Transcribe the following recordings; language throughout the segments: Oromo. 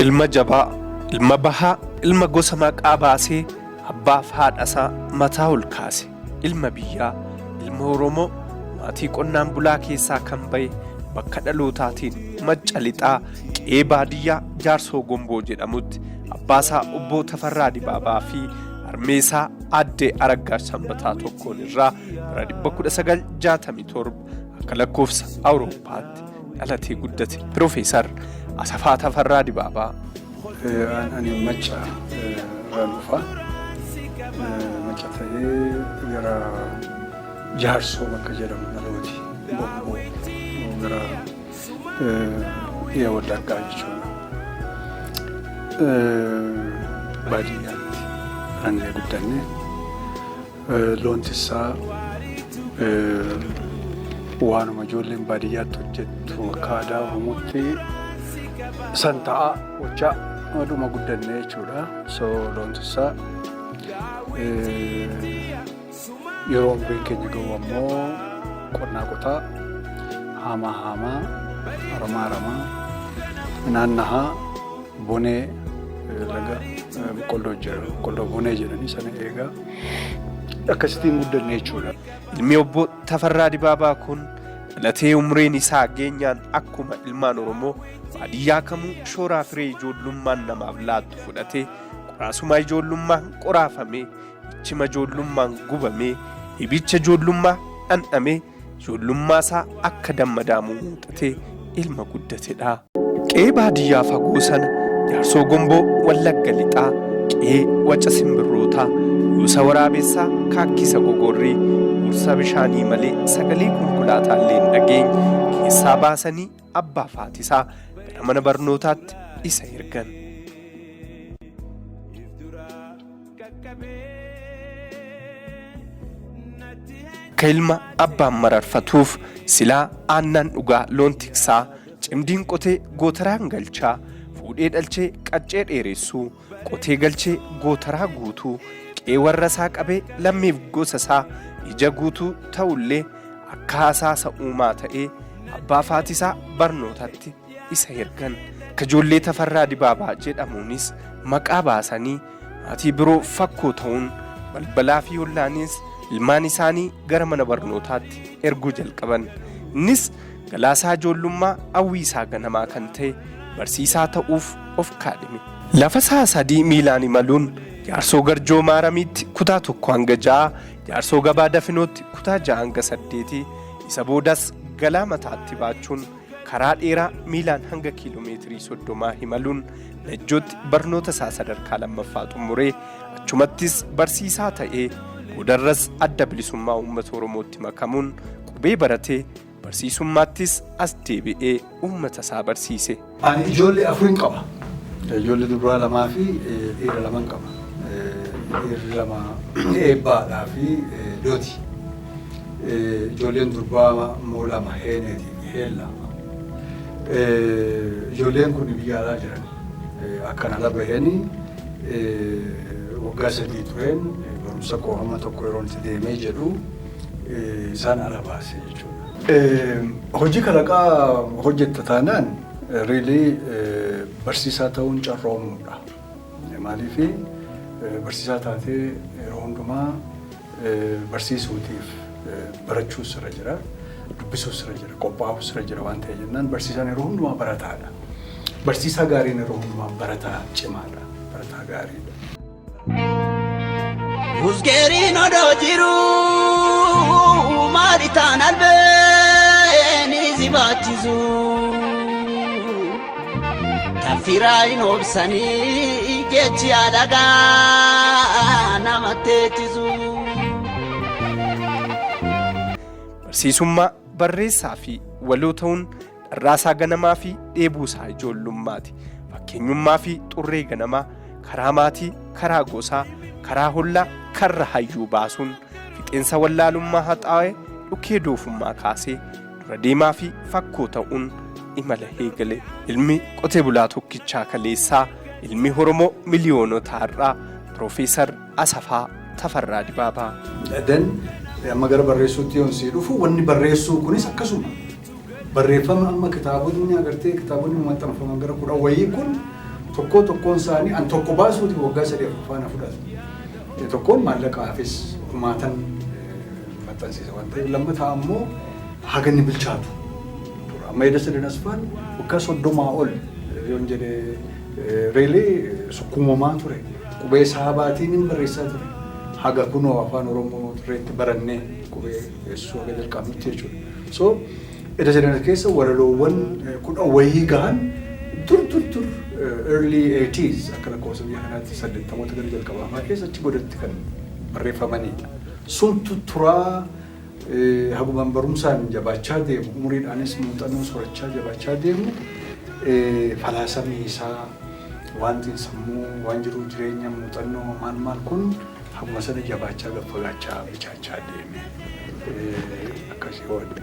Ilma jabaa, ilma bahaa, ilma gosa maqaa baasee abbaaf haadhasaa mataa ol kaase, ilma biyyaa, ilma Oromoo maatii qonnaan bulaa keessaa kan ba'e bakka dhalootaatiin Macca Lixaa qe'ee baadiyyaa Jaarsoo Gomboo jedhamutti abbaasaa Obbo Tafarraa Dibaabaa fi harmeesaa Aaddee Araggaash Sanbataa tokkoon irraa bara 1967 akka lakkoofsa Awurooppaatti dhalatee guddate. Piroofeesar Asafaa Tafarraa Dibaabaa. Ani Macca irraan dhufa. Macca ta'ee gara Jaarsoo bakka jedhamu dhalooti. Gomboo gara dhiya Wallaggaa jechuudha. Baadiyyaatti dhalannee guddanne. Loon tissaa waanuma ijoolleen baadiyyaatti hojjettu akka aadaa Oromootti san ta'a gochaa dhuma guddanne jechuudha. So loon tissaa yeroo umriin keenya gahu ammoo qonnaa qotaa, haamaa haamaa, aramaa aramaa, midhaan nahaa, bonee laga boqqolloo jira. Boqqolloo bonee jedhanii sana eegaa akkasittiin guddanne jechuudha. Ilmi Obbo Tafarraa Dibaabaa kun dhalatee umriin isaa geenyaan akkuma ilmaan Oromoo baadiyyaa kamuu shooraa firee ijoollummaan namaaf laattu fudhatee qoraasuma ijoollummaan qoraafamee ichima ijoollummaan gubamee ibicha ijoollummaa dhandhamee ijoollummaa isaa akka damma daamuu muuxatee ilma guddatedha. Qe'ee baadiyyaa fagoo sana Jaarsoo Gomboo Wallagga Lixaa, qe'ee waca simbirrootaa, yuusa waraabessaa, kaakkisa gogorrii, ursa bishaanii malee sagalee konkolaataa illee hin dhageenye keessaa baasanii abbaa fi haati isaa gara mana barnootaatti isa ergan. Akka ilma abbaan mararfatuuf silaa aannan dhugaa loon tiksaa, cimdiin qotee gootaraan galchaa, fuudhee dhalchee qaccee dheeressuu, qotee galchee gootaraa guutuu, qe'ee warra isaa qabee lammiif gosa isaa ija guutuu ta'ullee akka hasaasa uumaa ta'ee abbaa fi haati isaa barnootatti isa ergan. Akka ijoollee Tafarraa Dibaabaa jedhamuunis maqaa baasanii maatii biroo fakkoo ta'uun balbalaa fi ollaanis ilmaan isaanii gara mana barnootaatti erguu jalqaban. Innis galaasaa ijoollummaa hawwii isaa ganamaa kan ta'e barsiisaa ta'uuf of kaadhime. Lafa sa'a 3 miilaan imaluun Jaarsoo Garjoo Maaramiitti kutaa 1-6, Jaarsoo Gabaa Dafinootti kutaa 6-8, isa boodas galaa mataatti baachuun karaa dheeraa miilaan hanga kiiloomeetirii 30 imaluun Najjootti barnoota isaa sadarkaa lammaffaa xumuree achumattis barsiisaa ta'ee boodarras Adda Bilisummaa Uummata Oromootti makamuun qubee baratee barsiisummaattis as deebi'ee uummata isaa barsiise. Ani ijoollee afurin qaba. Ijoollee dubaraa lamaa fi dhiira laman qaba. Dhiirri lama Eebbaadhaa fi Dooti. Ijoolleen durbaa immoo lama Heeneetii fi Heella. Ijoolleen kun biyya alaa jiran. Akkan ala baheen waggaa 3 tureen barumsa koo hamma tokko yeroon itti deemee jedhu isaan ala baase jechuudha. Hojii kalaqaa hojjetta taanaan really barsiisaa ta'uun carroomuudha. Maaliif barsiisaa taatee yeroo hundumaa barsiisuutiif barachuus sirra jira, dubbisuus sirra jira, qophaa'uus sirra jira waan ta'e jennaan barsiisaan yeroo hundumaa barataadha. Barsiisaa gaariin yeroo hundumaa barataa cimaadha, barataa gaariidha. Husgeeriin odoo jiruu maali taan albeen si baachisu. Taffiraa hin obsanii jechi alagaa nama teechisu. Barsiisummaa, barreessaa fi waloo ta'uun dharraasaa ganamaa fi dheebuusaa ijoollummaati. Fakkeenyummaa fi xurree ganamaa karaa maatii, karaa gosaa, karaa hollaa, karra hayyuu baasuun fixeensa wallaalummaa haxaa'ee dhukkee doofummaa kaasee dura deemaa fi fakkoo ta'uun imala eegale. Ilmi qotee bulaa tokkichaa kaleessaa, ilmi Oromoo miliyoonota har'aa Piroofeesar Asafaa Tafarraa Dibaabaa. Then amma gara barreessuutti yoon sii dhufu wanni barreessuu kunis akkasuma. Barreeffama amma kitaabonni agartee kitaabonni maxxanfaman gara 10 wayii kun Tokkoo tokkoon isaanii an tokko baasuuti waggaa 3 4 faana fudhata. Tokkoon maallaqaafis kumaatan maxxansiisa waan ta'eef, lammataa ammoo haga inni bilchaatu tura. Amma Edas Edenas faan waggaa 30 ol yoon jedhee really sukkuumamaa ture. Qubee saabaatiin hin barreessaa ture. Haga kunoo afaan Oromoo irratti barannee qubee eessuu haga jalqabnutti jechuudha. So Edas Edenas keessa walaloowwan 10 wayii gahan dur dur dur early 80s, akka lakkoofsa biyya kanaatti 80moota gara jalqabaa keessa achi godhatti kan barreeffamanidha. Suntu turaa hagumaan barumsaan jabaachaa deemu, umuriidhaanis muuxannoo sorachaa jabaachaa deemu, falaasamii isaa, wanti sammuu, waan jiru, jireenya, muuxannoo, maal maal kun haguma sana jabaachaa, gaffagaachaa, bilchaachaa deeme akkasii oole.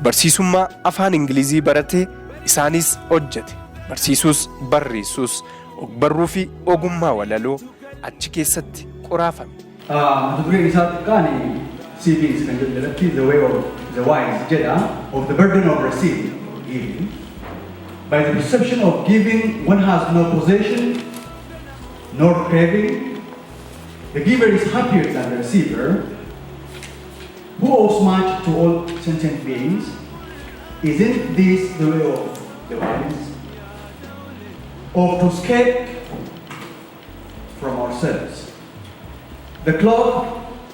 Barsiisummaa afaan Ingilizii baratee isaanis hojjete. Barsiisuus barreessuus ogbarruu fi ogummaa walaloo achi keessatti qoraafame. Mata dureen isaa xiqqaan CVs kan jedhu jalatti "The Way of the Wise" jedha. Of the burden of receiving or giving. By the perception of giving, one has no possession nor craving. The giver is happier than the receiver, who owes much to all sentient beings. Isn't this the way of the wise? Of to escape from ourselves. The clock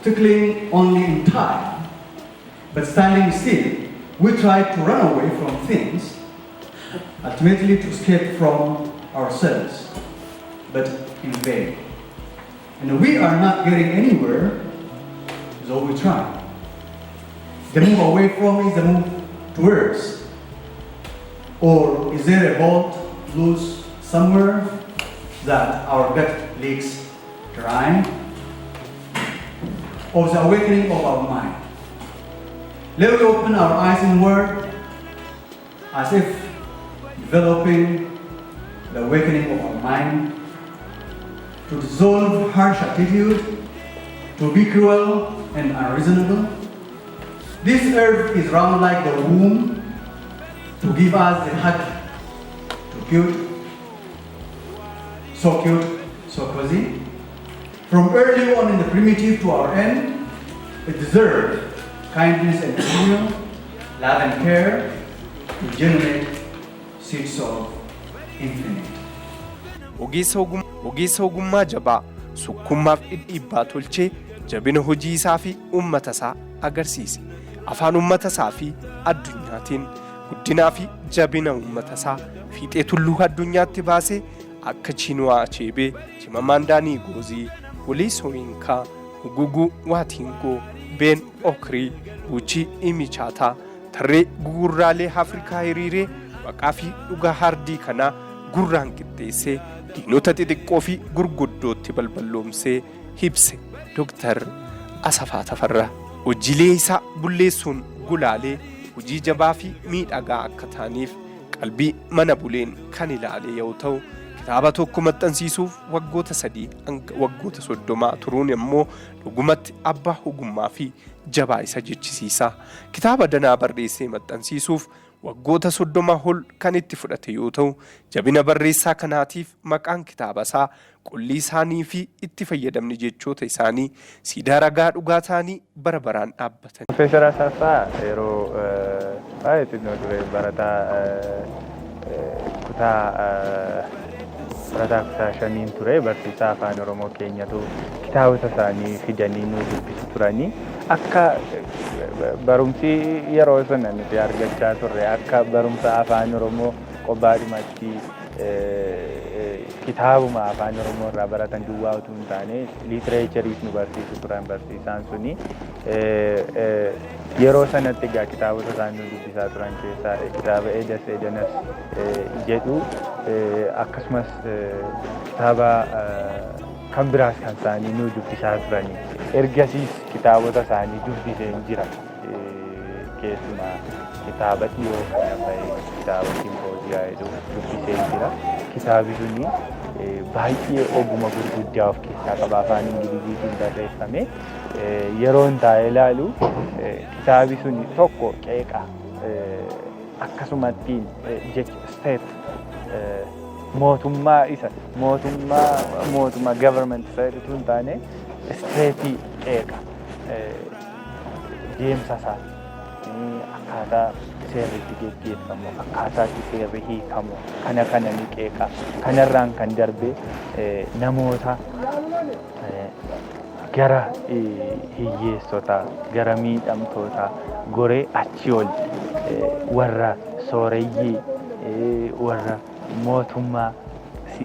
tickling only in time, but standing still, we try to run away from things, ultimately to escape from ourselves, but in vain. And we are not getting anywhere, though we try. The move away from is the move towards. Or is there a bolt loose somewhere that our gut leaks dry? Of the awakening of our mind. Let we open our eyes inward as if developing the awakening of our mind to dissolve harsh attitude, to be cruel and unreasonable. This earth is round like the womb to give us the hug, to cute, so cute, so cozy. From early on in the primitive to our end, it deserved kindness and goodwill, love and care to generate seeds of infinite. Ogeessa ogummaa jabaa sukkummaaf dhidhiibbaa tolchee jabina hojii isaa fi uummata isaa agarsiise. Afaan uummata isaa fi addunyaatiin guddinaa fi jabina uummata isaa fiixee tulluu addunyaatti baasee akka Chinuwaa Acheebee, Chimamanda Ngozi, Wolii Soyinkaa, Nguguu Waatiingoo, Ben Okrii, Buchii Imichaataa tarree gugurraalee Afrikaa hiriiree maqaa fi dhugaa hardii kanaa gurraan qixxeessee diinota xixiqqoo fi gurguddootti balballoomsee ibse. Dooktar Asafaa Tafarraa hojiilee isaa bulleessuun gulaalee hojii jabaa fi miidhagaa akka ta'aniif qalbii mana buleen kan ilaale yoo ta'u, kitaaba tokko maxxansiisuuf waggoota 3 hanga waggoota 30 turuun immoo dhugumatti abbaa ogummaa fi jabaa isa jechisiisa. Kitaaba danaa barreessee maxxansiisuuf waggoota 30 ol kan itti fudhate yoo ta'u, jabina barreessaa kanaatiif maqaan kitaaba isaa, qolli isaanii fi itti fayyadamni jechoota isaanii siidaa ragaa dhugaa ta'anii bara baraan dhaabbatan. Profeesar Asaffaa yeroo baay'ee xinnoo ture, barataa kutaa barataa kutaa shaniin ture, barsiisaa afaan Oromoo keenyatu kitaabota isaanii fidanii nu dubbisu turanii. Akka barumsi yeroo sana nuti argachaa turre akka barumsa afaan Oromoo qophaadhumatti kitaabuma afaan Oromoo irraa baratan duwwaa utuu hin taane literatureiis nu barsiisu turan barsiisaan suni. Yeroo sanatti egaa kitaabota isaan nu dubbisaa turan keessaa kitaaba Edas Edenas jedhu, akkasumas kitaaba kan biraas kan isaanii nu dubbisaa turani. Ergasiis kitaabota isaanii dubbiseen jira. Keessumaa kitaaba dhiyoo kana bahe, kitaaba Simpoosiyaa jedhu dubbiseen jira. Kitaabi suni baay'ee oguma gurguddaa of keessaa qaba. Afaan Ingiliziitiin barreeffame. Yeroon taa'ee ilaalu kitaabi suni tokko qeeqa, akkasumattiin jecha state Mootummaa isa mootummaa government isa jedhutu hin taane, state qeeqa. Deemsa isaa, akkaataa seerri itti geggeeffamu, akkaataa itti seerri hiikamu, kana ni qeeqa. Kanarraan kan darbe namoota gara hiyyeessotaa, gara miidhamtootaa goree achi ol warra sooreyyii, warra mootummaa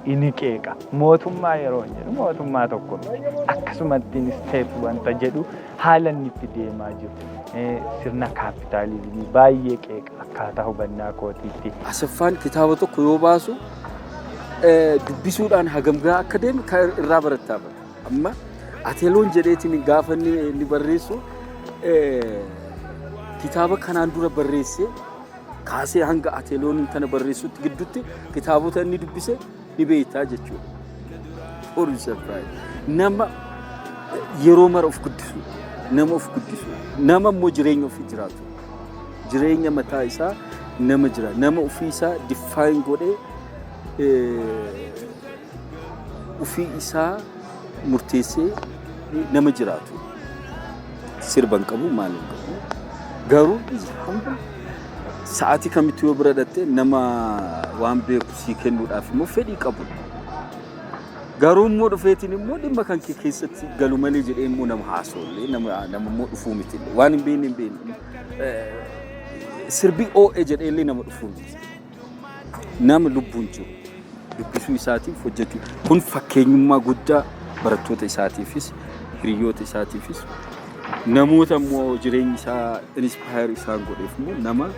ni qeeqa. Mootummaa yeroo hin jedhu mootummaa tokko miti. Akkasumatti state wanta jedhu, haala inni itti deemaa jiru, sirna kaapitaalizimii baay'ee qeeqa akkaataa hubannaa kootiitti. Asaffaan kitaaba tokko yoo baasu dubbisuudhaan hagam gahaa akka deeme kan irraa barattaa bara. Amma Ateloon jedheetiin gaafa inni barreessu, kitaaba kanaan dura barreessee kaasee hanga Ateloon tana barreessutti gidduutti kitaabota inni dubbise ni beektaa jechuudha. For surprise. Nama yeroo mara of guddisu, nama of guddisu, nama immoo jireenya ofii jiraatu. Jireenya mataa isaa nama jira, nama ofii isaa define godhee, ofii isaa murteessee nama jiraatu. Sirba hin qabu, maal hin qabu. Garuu sa'aatii kamitti yoo bira dhatte nama waan beeku sii kennuudhaaf immoo fedhii qabu. Garuu immoo dhufeetiin immoo dhimma kan kee keessatti galu malee jedhee immoo nama haasa'ullee nama immoo dhufuu miti. Waan hin beekne hin beekne. Sirbi oo'e jedhee illee nama dhufuu miti. Nama lubbuun jiru dubbisuu isaatiif hojjechuu kun fakkeenyummaa guddaa barattoota isaatiifis, hiriyoota isaatiifis, namoota immoo jireenyi isaa inspire isaan godheef immoo nama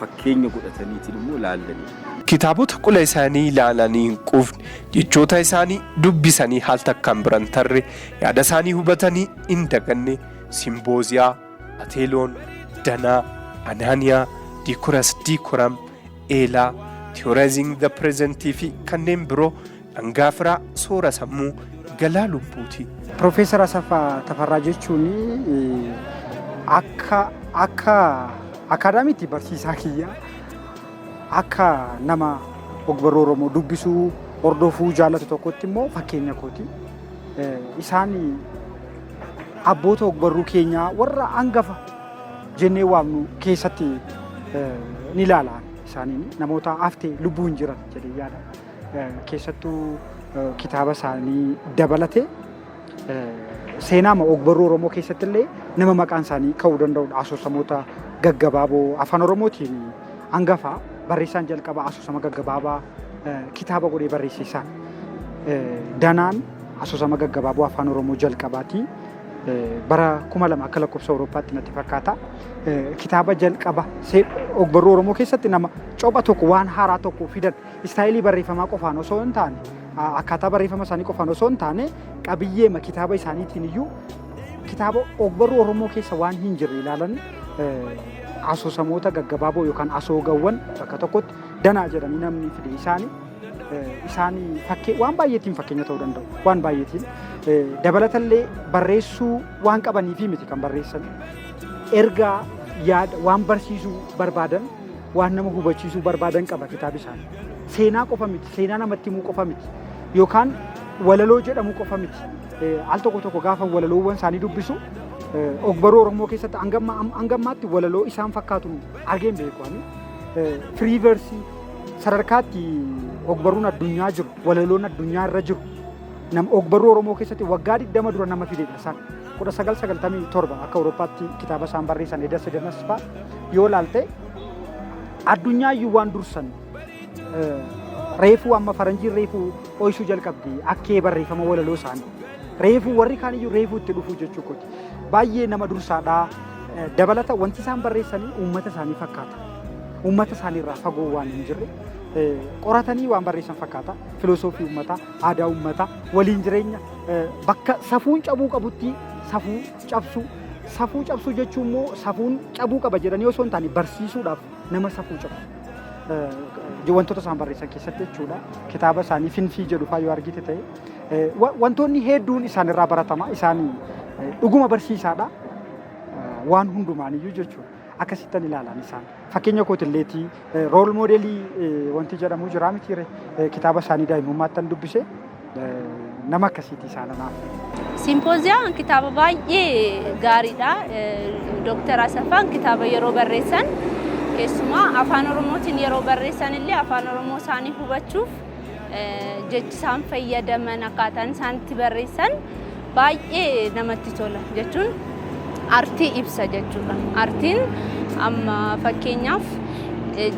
fakkeenya godhataniitiin immoo ilaallanidha. Kitaabota qola isaanii ilaalanii hin quufne, jechoota isaanii dubbisanii haal takkaan biran tarre, yaada isaanii hubatanii hin daganne, Simboziyaa, Ateloon, Danaa, Anaaniyaa, Diikoras Diikoram, Eelaa, Theorizing the Present fi kanneen biroo dhangaa firaa, soora sammuu, galaa lubbuuti. Piroofeesar Asaffaa Tafarraa jechuun akka akaadaamiitti barsiisaa kiyya, akka nama ogbarruu Oromoo dubbisuu, hordofuu jaallatu tokkotti immoo fakkeenya kooti. Isaan abboota ogbarruu keenyaa warra hangafa jennee waamnu keessatti ni ilaala isaaniin, namoota haftee lubbuun jiran jedhee yaada. Keessattuu kitaaba isaanii dabalatee seenaama ogbarruu Oromoo keessatti illee nama maqaan isaanii ka'uu danda'udha. Asoosamoota gaggabaaboo afaan Oromootiin hangafa, barreessaan jalqaba asoosama gaggabaabaa kitaaba godhee barreesse isaan. Danaan asoosama gaggabaaboo afaan Oromoo jalqabaati. Bara 2000 akka lakkoofsa Awurooppaatti natti fakkaata. Kitaaba jalqaba ogbarruu Oromoo keessatti nama copha tokko, waan haaraa tokko fidan, style barreeffamaa qofaan osoo hin taane, akkaataa barreeffama isaanii qofaan osoo hin taane, qabiyyeema kitaaba isaaniitiin iyyuu kitaaba ogbarruu Oromoo keessa waan hin jirre ilaalan, asoosamoota gaggabaaboo yookaan asoogawwan bakka tokkotti Danaa jedhanii namni fide isaanii. Isaan fakkee waan baay'eetiin fakkeenya ta'uu danda'u. Waan baay'eetiin dabalatallee barreessuu waan qabaniifi miti kan barreessan. Ergaa, yaada, waan barsiisuu barbaadan, waan nama hubachiisuu barbaadan qaba kitaabi isaanii. Seenaa qofa miti, seenaa namatti himuu qofa miti, yookaan walaloo jedhamu qofa miti. Al tokko tokko gaafa walaloowwan isaanii dubbisu, ogbarruu Oromoo keessatti hangammaatti walaloo isaan fakkaatu argeen beeku ani. Free verse sadarkaatti ogbarruun addunyaa jiru, walaloon addunyaa irra jiru, nama ogbarruu Oromoo keessatti waggaa 20 dura nama fidedha isaan. 1997 akka Awurooppaatti kitaaba isaan barreessan Edas Edanas fa'a yoo ilaalte, addunyaa iyyuu waan dursan, reefuu amma faranjiin reefuu ooyisuu jalqabdi akkee barreeffama walaloo isaanii. Reefuu warri kaan iyyuu reefuu itti dhufuu jechuu kooti. Baay'ee nama dursaadhaa. Dabalata wanti isaan barreessanii uummata isaanii fakkaata. Uummata isaanii irraa fagoo waan hin jirre, qoratanii waan barreessan fakkaata. Filosoofii uummataa, aadaa uummataa, waliin jireenya, bakka safuun cabuu qabutti safuu cabsuu. Safuu cabsuu jechuun immoo safuun cabuu qaba jedhanii osoo hin taane, barsiisuudhaaf nama safuu cabsu. Wantoota isaan barreessan keessatti jechuudha. Kitaaba isaanii Finfii jedhu fa'aa yoo argite ta'e, wantoonni hedduun isaan irraa baratama. Isaan dhuguma barsiisaadha. Waan hundumaaniyyuu jechuudha. Akkasittan ilaalan isaan. Fakkeenya kootilleetii, role modelii wanti jedhamu jira mitiire, kitaaba isaanii daa'imummaattan dubbise, nama akkasiiti isaan anaaf. Simpooziyaan kitaaba baay'ee gaariidha. Dooktar Asaffaan kitaaba yeroo barreessan, keessumaa Afaan Oromootiin yeroo barreessan illee, Afaan Oromoo isaanii hubachuuf jechi isaan fayyadaman, akkaataan isaan itti barreessan baay'ee namatti tola jechuun artii ibsa jechuudha. Artiin amma fakkeenyaaf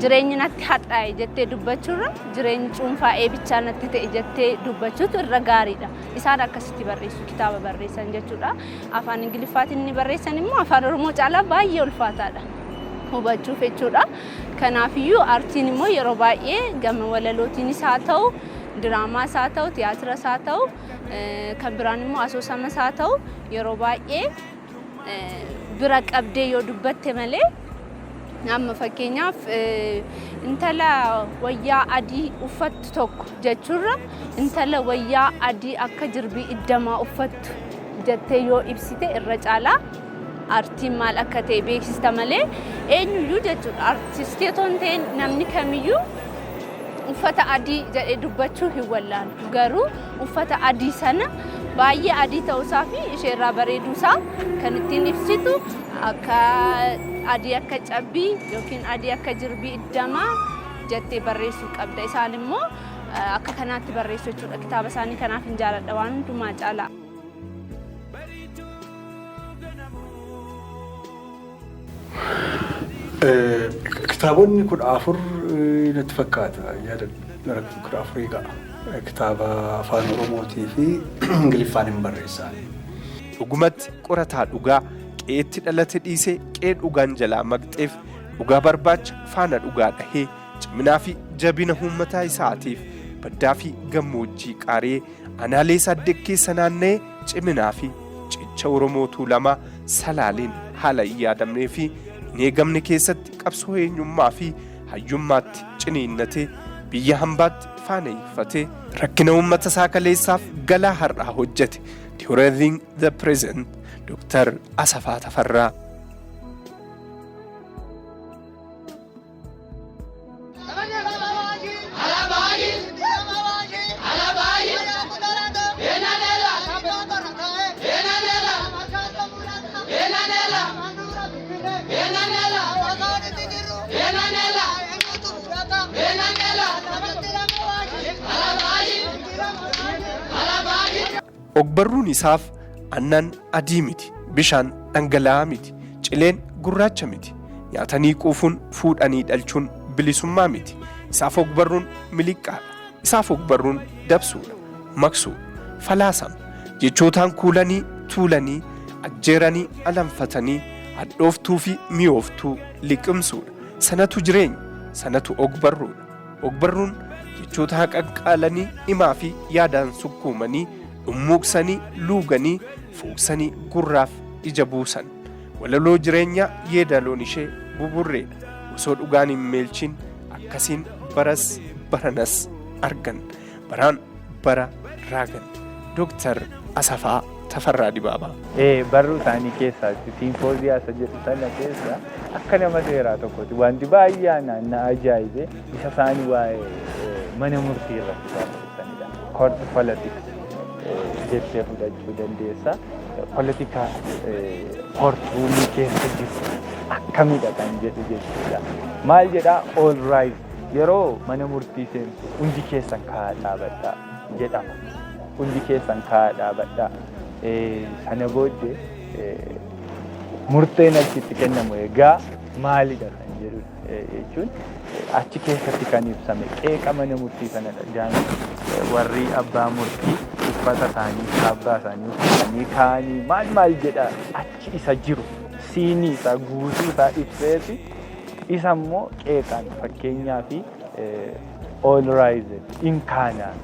jireenyi natti hadhaa'e jettee dubbachuurra jireenyi cuunfaa eebichaa natti ta'e jettee dubbachuutu irra gaariidha. Isaan akkasitti barreessu, kitaaba barreessan jechuudha. Afaan Ingiliffaatiin inni barreessan immoo Afaan Oromoo caalaa baay'ee ulfaataadha hubachuuf jechuudha. Kanaafiyyuu artiin immoo yeroo baay'ee gama walalootiinis haa ta'u, diraamaas haa ta'u, tiyaatiras haa ta'u, kan biraan immoo asoosamas haa ta'u, yeroo baay'ee bira qabdee yoo dubbatte malee, amma fakkeenyaaf intala wayyaa adii uffattu tokko jechuurra intala wayyaa adii akka jirbii iddamaa uffattu jettee yoo ibsite irra caalaa artiin maal akka ta'e beeksista malee, eenyuyyuu jechuudha, artistii otoo hin ta'in namni kamiyyuu uffata adii jedhee dubbachuu hin wallaalu. Garuu uffata adii sana baay'ee adii ta'uusaa fi isheerraa bareeduusaa kan ittiin ibsitu akka adii akka cabbii yookiin adii akka jirbii iddamaa jettee barreessuu qabda. Isaan immoo akka kanaatti barreessu jechuudha. Kitaaba isaanii kanaaf hin jaaladha waan hundumaa caalaa. Kitaabonni 14 natti fakkaata, yaada gara 14 ga'a. Kitaaba Afaan Oromootii fi Ingiliffaan hin barreessan. Dhugumatti qorataa dhugaa qe'eetti dhalate dhiisee qe'ee dhugaan jalaa maqxeef dhugaa barbaacha faana dhugaa dhahee ciminaa fi jabina uummataa isaatiif baddaa fi gammoojjii qaaree aanaalee saddeet keessa naanna'ee ciminaa fi cicha Oromoo Tuulamaa Salaaleen haala hin yaadamnee fi hin eegamne keessatti qabsoo eenyummaa fi hayyummaatti ciniinnatee biyya hambaatti faana hiikfatee rakkina uummata isaa kaleessaaf galaa har'aa hojjete. Theorizing the Present, Dr. Asafaa Tafarraa. Ogbarruun isaaf aannan adii miti, bishaan dhangala'aa miti, cileen gurraacha miti, nyaatanii quufuun, fuudhanii dhalchuun bilisummaa miti. Isaaf ogbarruun miliqqaadha. Isaaf ogbarruun dabsuudha, maqsuudha, falaasama. Jechootaan kuulanii, tuulanii, ajjeeranii, alanfatanii, hadhooftuu fi mi'ooftuu liqimsuudha. Sanatu jireenya, sanatu ogbarruudha. Ogbarruun jechoota haqanqaalanii, himaa fi yaadaan sukkuumanii, dhummuuqsanii, luuganii, fuuqsanii gurraaf ija buusan. Walaloo jireenyaa yeedaloon ishee buburreedha. Osoo dhugaan hin meelchin akkasiin baras baranas argan. Baraan bara raagan. Dooktar Asafaa Tafarraa Dibaabaa. Barruu isaanii keessaa siimpooziyaa isa jedhu sana keessa akka nama seeraa tokkooti wanti baay'ee na ajaa'ibe isa isaanii waa'ee mana murtii irratti barreessanidha. Court politics jettee fudhachuu dandeessa. Politika courtroomii keessa jiru akkamidha kan jedhu jechuudha. Maal jedhaa? "All rise." Yeroo mana murtii seentu "Hundi keessan ka'aa dhaabadhaa" jedhama. "Hundi keessan ka'aa dhaabadhaa." Sana booddee murteen achitti kennamu egaa maalidha kan jedhu jechuun achi keessatti kan ibsame qeeqa mana murtii sanadha. Warri abbaa murtii uffata isaanii, kaabbaa isaanii uffatanii kaanii maal maal jedha, achi isa jiru siinii isaa guutuu isaa ibseeti, isa immoo qeeqan. Fakkeenyaa fi "All rise" in kaanaan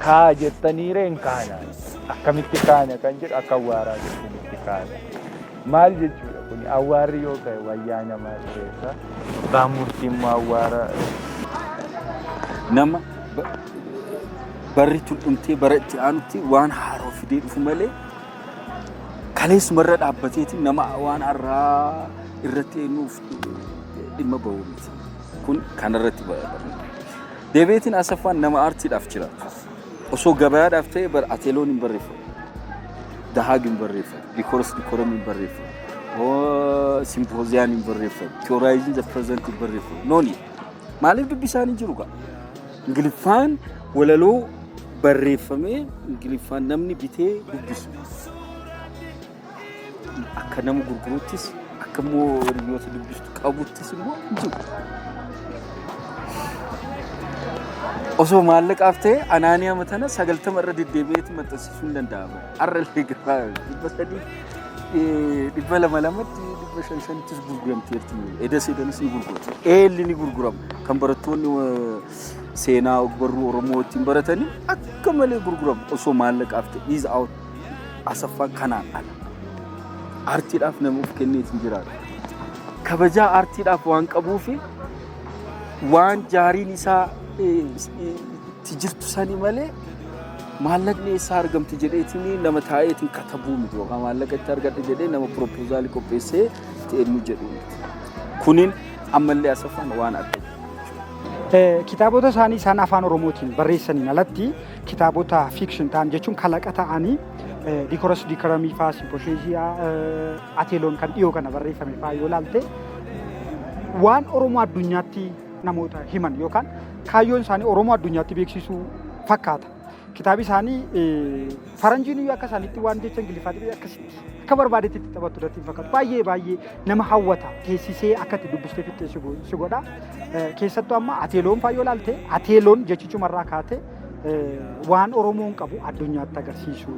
kaa jettaniire, in kaanaan akkamitti kaana kan jedhu, akka awwaaraa jettanitti kaana. Maal jechuudha kun? Awwaarri yoo ka'e wayyaa namaa keessa, abbaan murtii immoo awwaara. Nama barri tun dhumtee bara itti aanutti waan haaroo fidee dhufu malee kaleessumarra dhaabbateeti nama waan har'aa Irratti eenyuuf dhimma bahu miti. Kun kanarratti barnoota. Deebiitiin Asaffaan nama aartiidhaaf jiraatu. Osoo gabayaadhaaf ta'e bar Ateloon hin barreeffamu. Dahaag hin barreeffamu. Decorus Decorum hin barreeffamu. Symposium hin barreeffamu. Theorizing the Present hin barreeffamu. Nooni. Maaliif dubbisaan hin jiru gaa? Ingiliffaan walaloo barreeffamee Ingiliffaan namni bitee dubbisu. Akka nama gurguruttis, akka immoo hiriyoota dubbistu qabuttis immoo hin jiru. Osoo maallaqaaf ta'e anaaniyaa matana 90 irra deddeebi'eeti maxxansiisuu hin danda'ama. Har'a illee gabaa 300, 200 lamatti, 500 500ttis gurguramteerti. Edas edanis ni gurguratu. Eelli ni gurgurama. Kan barattoonni seenaa ogbarruu Oromoo ittiin baratanii akka malee gurgurama osoo maallaqaaf ta'e is out. Asaffaan kanaan ala. Aartiidhaaf nama of kenneetiin jiraatu. Kabajaa aartiidhaaf waan qabuufi waan jaariin isaa itti jirtu sani malee maallaqni eessaa argamti jedheetiin nama taa'eetiin katabuu miti yookaan maallaqa itti argadhe jedhee nama proposal qopheessee itti eenyu jedhu miti. Kunin ammallee Asaffaan waan adda. Kitaabota isaanii isaan afaan Oromootiin barreessaniin alatti kitaabota fiction ta'an, jechuun kalaqa ta'anii, Decorus Decorum fa'aa, Symposia, Ateloon kan dhiyoo kana barreeffame fa'aa yoo ilaalte, waan Oromoo addunyaatti namoota himan yookaan kaayyoon isaanii Oromoo addunyaatti beeksisuu fakkaata. Kitaabi isaanii faranjiin iyyuu akka isaaniitti waan jecha Ingiliffaatti akkasitti akka barbaadetti itti taphattu irratti hin fakkaatu. Baay'ee baay'ee nama hawwata, teessisee akka itti dubbistee fixxee si godha. Keessattuu amma Ateloon fa'aa yoo ilaalte, Ateloon jechichumarraa kaatee waan Oromoon qabu addunyaatti agarsiisu.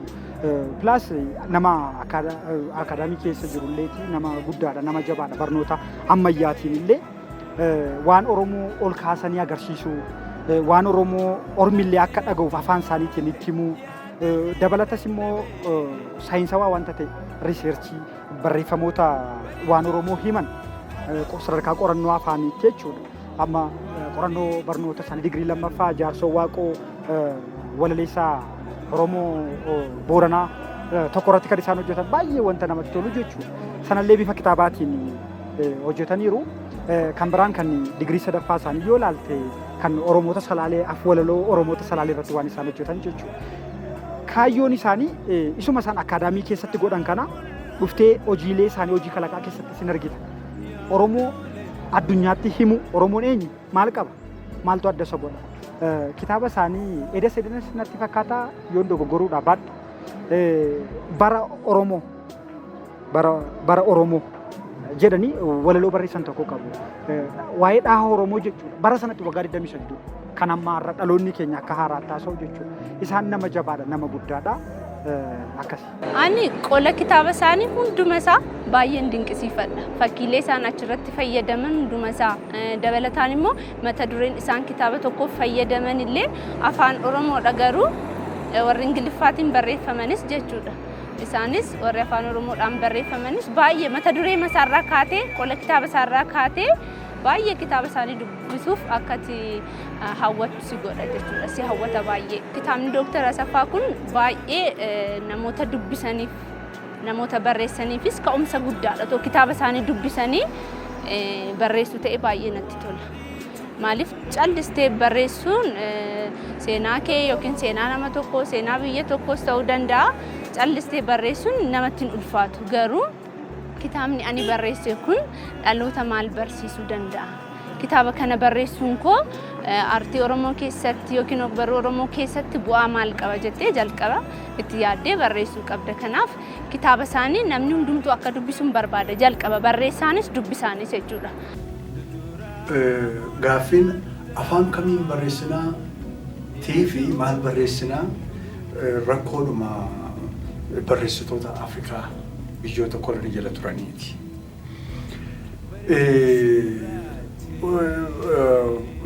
Plus nama akaadaamii keessa jirulleeti, nama guddaadha, nama jabaadha, barnoota ammayyaatiin illee waan Oromoo ol kaasanii agarsiisu, waan Oromoo ormillee akka dhaga'uuf afaan isaaniitiin itti himuu, dabalatas immoo saayinsawaa wanta ta'e, research, barreeffamoota waan Oromoo himan sadarkaa qorannoo afaaniitti jechuudha. Amma qorannoo barnoota isaanii digirii lammaffaa Jaarsoo Waaqoo walaleessaa Oromoo Booranaa tokko irratti kan isaan hojjetan baay'ee wanta namatti tolu jechuudha. Sanallee bifa kitaabaatiin hojjetaniiru. Kan biraan kan digirii sadaffaa isaanii yoo ilaalte, kan Oromoota Salaalee, afwalaloo Oromoota Salaalee irratti waan isaan hojjetan jechuudha. Kaayyoon isaanii isuma isaan akaadaamii keessatti godhan kana dhuftee hojiilee isaanii hojii kalaqaa keessatti isin argita. Oromoo addunyaatti himu, Oromoon eenyu, maal qaba, maaltu adda isa godha. Kitaaba isaanii Edas Edanas natti fakkaata, yoon dogoggoruudha baadhe, bara Oromoo bara Oromoo jedhanii walaloo barreessan tokko qabu. Waa'ee dhaha Oromoo jechuudha. Bara sanatti waggaa 25 dura. Kan amma har'a dhaloonni keenya akka haaraatti haasa'u jechuudha. Isaan nama jabaadha, nama guddaadha. Akkasi. Ani qola kitaaba isaanii hunduma isaa baay'een dinqisiifadha. Fakkiilee isaan achirratti fayyadaman hunduma isaa, dabalataan immoo mata dureen isaan kitaaba tokkoof fayyadaman illee afaan Oromoodha, garuu warri Ingiliffaatiin barreeffamanis jechuudha. Isaanis warri afaan Oromoodhaan barreeffamanis baay'ee mata duree isaarraa kaatee, qola kitaaba isaarraa kaatee baay'ee kitaaba isaanii dubbisuuf akkati hawwattu si godha jechuudha. Si hawwata baay'ee. Kitaabni Dooktar Asaffaa kun baay'ee namoota dubbisaniif, namoota barreessaniifis ka'umsa guddaadha. Otoo kitaaba isaanii dubbisanii barreessuu ta'e baay'ee natti tola. Maaliif, callistee barreessuun seenaa kee yookiin seenaa nama tokkoo, seenaa biyya tokkos ta'uu danda'a. Callistee barreessuun namatti hin ulfaatu. Garuu kitaabni ani barreesse kun dhaloota maal barsiisuu danda'a? Kitaaba kana barreessuun koo aartii Oromoo keessatti yookiin ogbarruu Oromoo keessatti bu'aa maal qaba jettee jalqaba itti yaaddee barreessuu qabda. Kanaaf kitaaba isaanii namni hundumtuu akka dubbisuun barbaada. Jalqaba barreessaanis dubbisaanis jechuudha. Gaaffiin afaan kamiin barreessinaa tii fi maal barreessinaa rakkoodhuma barreessitoota Afrikaa biyyoota kolonii jala turaniiti.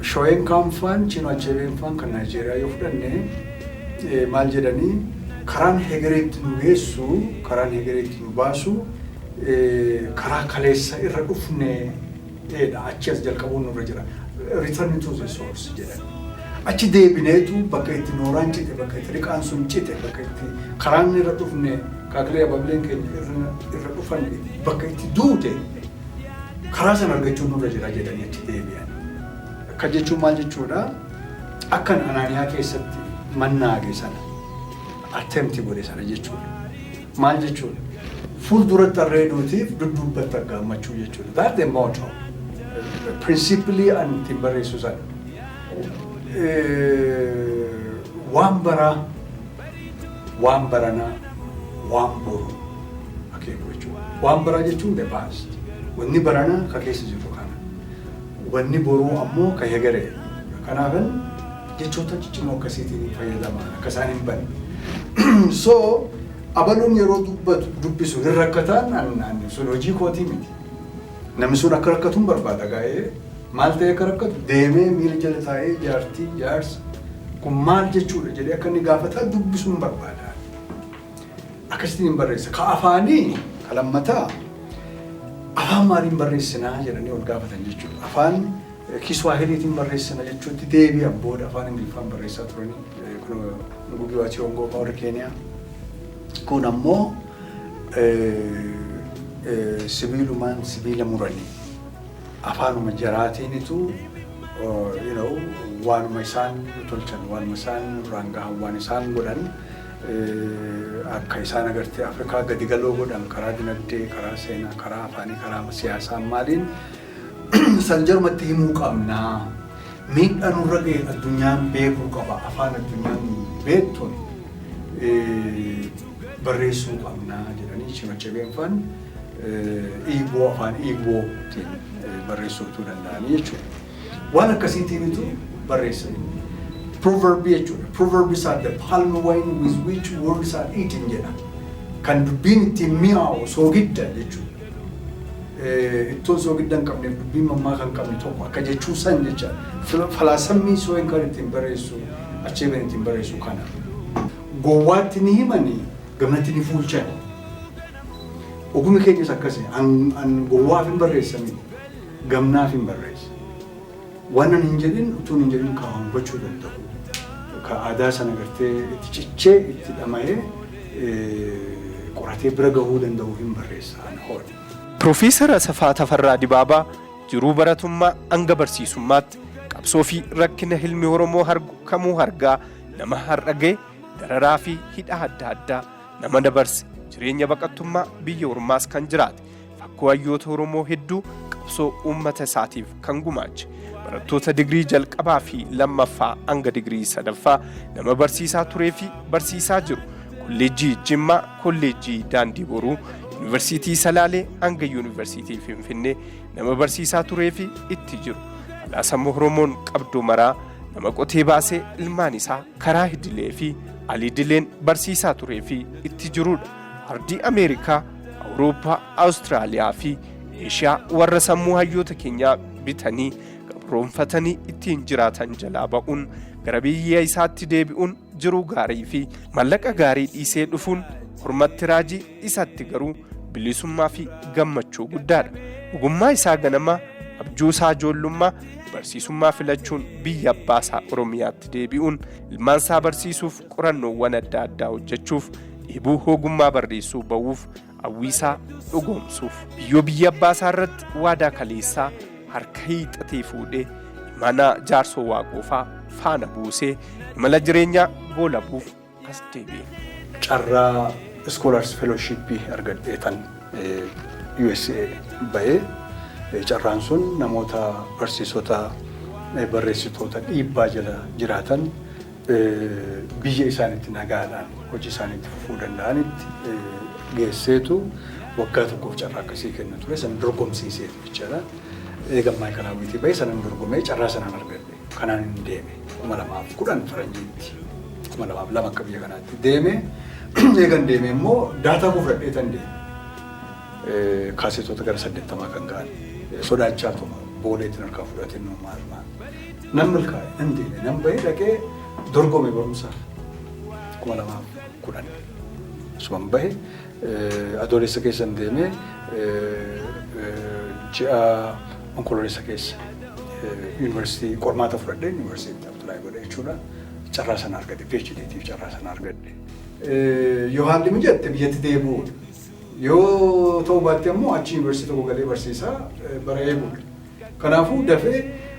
Shoyinkaan faan, Chinua Achebeen faan kan Naayijeeriyaa yoo fudhanne, maal jedhanii, karaan hegereetti nu geessu, karaan hegereetti nu baasu karaa kaleessa irra dhufneedha, achi as jalqabuun nurra jira. Return to the source jedhan. Achi deebineetu bakka itti nooraan cite, bakka itti riqaan sun cite, bakka itti karaan irra dhufne, kaakilee abaabileen keenya irra dhufan, bakka itti duute Karaa sana argachuun nurra jira jedhanii achi deebi'an. Akka jechuun maal jechuudha? Akkan Anaaniyaa keessatti mannaage sana, attempt godhe sana jechuudha. Maal jechuudha? Fuulduratti arreeduutiif dudduubbatti aggaammachuu jechuudha. That's the motto. Principally ani ittiin barreessu sana. Waan baraa, waan baranaa, waan boru akeeku jechuudha. Waan baraa jechuun the past. Wanni baranaa ka keessa jiru kana. Wanni boruu ammoo ka hegeree. Kanaafin jechoota ciccimoo akkasiitiin fayyadaman akka isaan hin banne. So abaluun yeroo dubbatu, dubbisu hin rakkataan, an sun hojii kootii miti. Namni sun akka rakkatu hin barbaada gaa'ee. Maal ta'ee akka rakkatu deemee miila jala taa'ee, jaartii jaarsa kun maal jechuudha jedhee akka inni gaafataa dubbisuu hin barbaada. Akkasitiin hin barreessa. Ka afaanii ka lammataa afaan maaliin barreessinaa jedhanii ol gaafatan jechuudha. Afaan Kiswaahiliitiin barreessina jechuutti deebi'an. Booda afaan Ingiliffaan barreessaa turanii, kun Ngugi wa Thiong'o warra Keeniyaa. Kun ammoo sibiilumaan sibiila muranii afaanuma jaraatiinitu waanuma isaan tolchan, waanuma isaan irraan gahan, waan isaan godhan, akka isaan agartee Afrikaa gadi galoo godhan karaa dinagdee, karaa seenaa, karaa afaanii, karaa siyaasaa maaliin san jarumatti himuu qabnaa. Miidhaa nurra ga'e addunyaan beekuu qaba. Afaan addunyaan beektuun barreessuu qabnaa jedhanii Chinua Achebeen faan Iiboo, afaan Iibootiin barreessuu danda'anii jechuudha. Waan akkasiitiinitu barreessan. Proverb jechuudha. "Proverbs are the palm wine with which words are eaten" jedha. Kan dubbiin ittiin mi'aawu soogidda jechuudha. Ittoon soogidda hin qabneef dubbiin mammaa kan qabne tokko akka jechuu san jecha. Falaasamni sooyin kan ittiin barreessu, Achebeen ittiin barreessu kana. Gowwaatti ni himanii, gamnatti ni fuulchan. Ogummi keenyas akkasi. An gowwaaf hin barreessami, gamnaaf hin barreessa. Waan an hin jedhin utuun hin jedhin ka hubachuu danda'u. Ka aadaa sana gartee itti cichee, itti dhama'ee, qoratee bira gahuu danda'u hin barreessa an hoodhe. Piroofeesar Asafaa Tafarraa Dibaabaa jiruu baratummaa hanga barsiisummaatti qabsoo fi rakkina ilmi Oromoo argu kamuu argaa nama har'a ga'e, dararaa fi hidha adda addaa nama dabarse, jireenya baqattummaa biyya ormaas kan jiraate, fakkoo hayyoota Oromoo hedduu, qabsoo uummata isaatiif kan gumaache, barattoota digirii jalqabaa fi lammaffaa hanga digirii sadaffaa nama barsiisaa turee fi barsiisaa jiru, Kolleejjii Jimmaa, Kolleejjii Daandii Boruu, Yuunivarsiitii Salaalee hanga Yuunivarsiitii Finfinnee nama barsiisaa turee fi itti jiru, falaasama Oromoon qabdu maraa nama qotee baasee ilmaan isaa karaa idilee fi alidileen barsiisaa turee fi itti jirudha. Ardii Ameerikaa, Awurooppaa, Awustiraaliyaa fi Eeshiyaa warra sammuu hayyoota keenyaa bitanii gabroonfatanii ittiin jiraatan jalaa ba'uun gara biyya isaatti deebi'uun, jiruu gaarii fi mallaqa gaarii dhiisee dhufuun hormatti raajii, isatti garuu bilisummaa fi gammachuu guddaadha. Ogummaa isaa ganamaa, abjuu isaa ijoollummaa barsiisummaa filachuun biyya abbaasaa Oromiyaatti deebi'uun ilmaan isaa barsiisuuf, qorannoowwan adda addaa hojjechuuf, dheebuu ogummaa barreessuu ba'uuf, hawwiisaa dhugoomsuuf biyyoo biyya abbaasaa irratti waadaa kaleessaa harka hiixatee fuudhee mana Jaarsoo Waaqoofaa faana buusee imala jireenyaa goolabuuf as deebi'e. Carraa Scholars Fellowship argadheetan USA bahee. Carraan sun namoota barsiisota, barreessitoota dhiibbaa jala jiraatan biyya isaaniitti nagaadhaan hojii isaaniitti fufuu danda'anitti geesseetu waggaa tokkoof carraa akkasii kenna ture. San dorgomsiiseetu jechaadha. Eegan maayikalaawwiitii bahee sanan dorgomee carraa sanaan argadhe. Kanaan hin deeme 2010 faranjiitti, 2002 akka biyya kanaatti deeme. Eegan deeme immoo daataa koo fudhadheetan deeme. Kaaseetota gara 80 kan ga'an sodaachaa tuma booleetiin harkaa fudhateen nu maal maal. Nan milkaa'e, nan deeme, nan bahee dhaqee dorgome barumsaaf 2010. Asuman bahe, Adoolessa keessan deeme, ji'a Onkoloolessa keessa yuunivarsiitii qormaata fudhadhee yuunivarsiitii apply godhe jechuudha. Carraa sana argadhe, PhDtiif carraa sana argadhe. Yoo haalli mijatte biyyatti deebi'uudha. Yoo ta'uu baatte immoo achi yuunivarsiitii tokko galee barsiisaa bara eeguudha. Kanaafuu dafee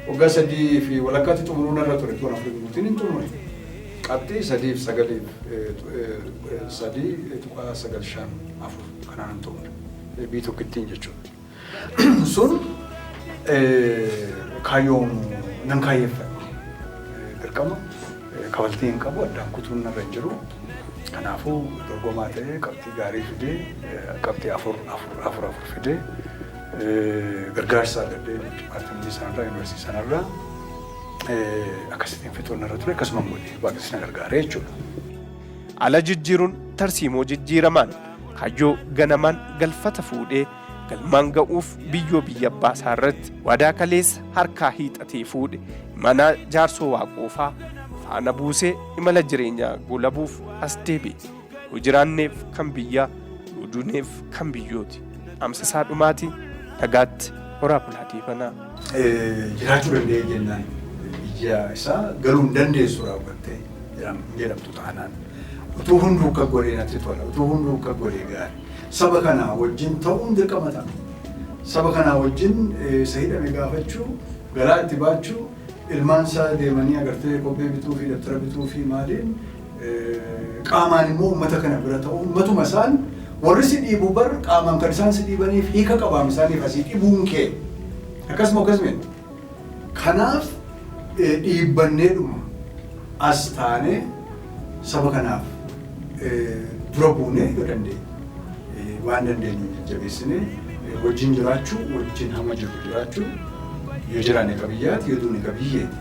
waggaa 3.5tti xumuruu narra ture, toon afurii guutiin hin xumure. Qabxii sadiif sagaliif 3.954 kanaan hin xumure. B tokkittiin jechuudha. Sun kaayyoon nan kaayyeeffadhe. Dirqama kafaltii hin qabu, addaan kutuun narra hin jiru. Kanaafuu dorgomaa ta'ee qabxii gaarii fidee, qabxii afur afur afur afur fidee, gargaarsa argadhee dipaartimentii sanarraa, yuunivarsiitii sanarraa, akkasittiin fixuun narra ture, akkasuma godhe, Waaqnis na gargaaree jechuudha. Ala jijjiiruun tarsiimoo jijjiiramaan kaayyoo ganamaan galfata fuudhee galmaan ga'uuf biyyoo biyya abbaasaa irratti waadaa kaleessa harkaa hiixatee fuudhe mana Jaarsoo Waaqoofaa faana buusee imala jireenyaa golabuuf as deebi'e. Yoo jiraanneef kan biyyaa, yoo duuneef kan biyyooti. Dhaamsa isaa dhumaati. Nagaatti, horaa bulaa deebanaa. Jiraachuu danda'ee jennaan, biyya isaa galuu hin dandeessu raawwattee jedhamtu taanaan, utuu hunduu akka godhee natti tola, utuu hunduu akka godhee gaarii. Saba kanaa wajjin ta'uun dirqama ta'a. Saba kanaa wajjin isa hidhame gaafachuu, garaa itti baachuu, ilmaan isaa deemanii agartee kophee bituu fi dabtara bituu fi maaliin, qaamaan immoo uummata kana bira ta'uu, uummatuma isaan warri si dhiibu bar qaamaan kan isaan si dhiibaniif hiika qabaam isaaniif asii dhibuun kee akkasuma akkasuma. Kanaaf dhiibbanneedhuma as taanee saba kanaaf dura buunee, yoo dandeenye waan dandeenyu jajjabeessinee wajjin jiraachuu, wajjin hama jiru jiraachuu, yoo jiraanne ka biyyaati, yoo duune ka biyyeeti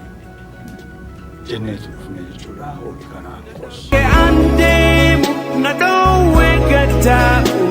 jenneetu dhufne jechuudha. Hojii kanaa qos. An deemu na dhoowwe gattaa'u.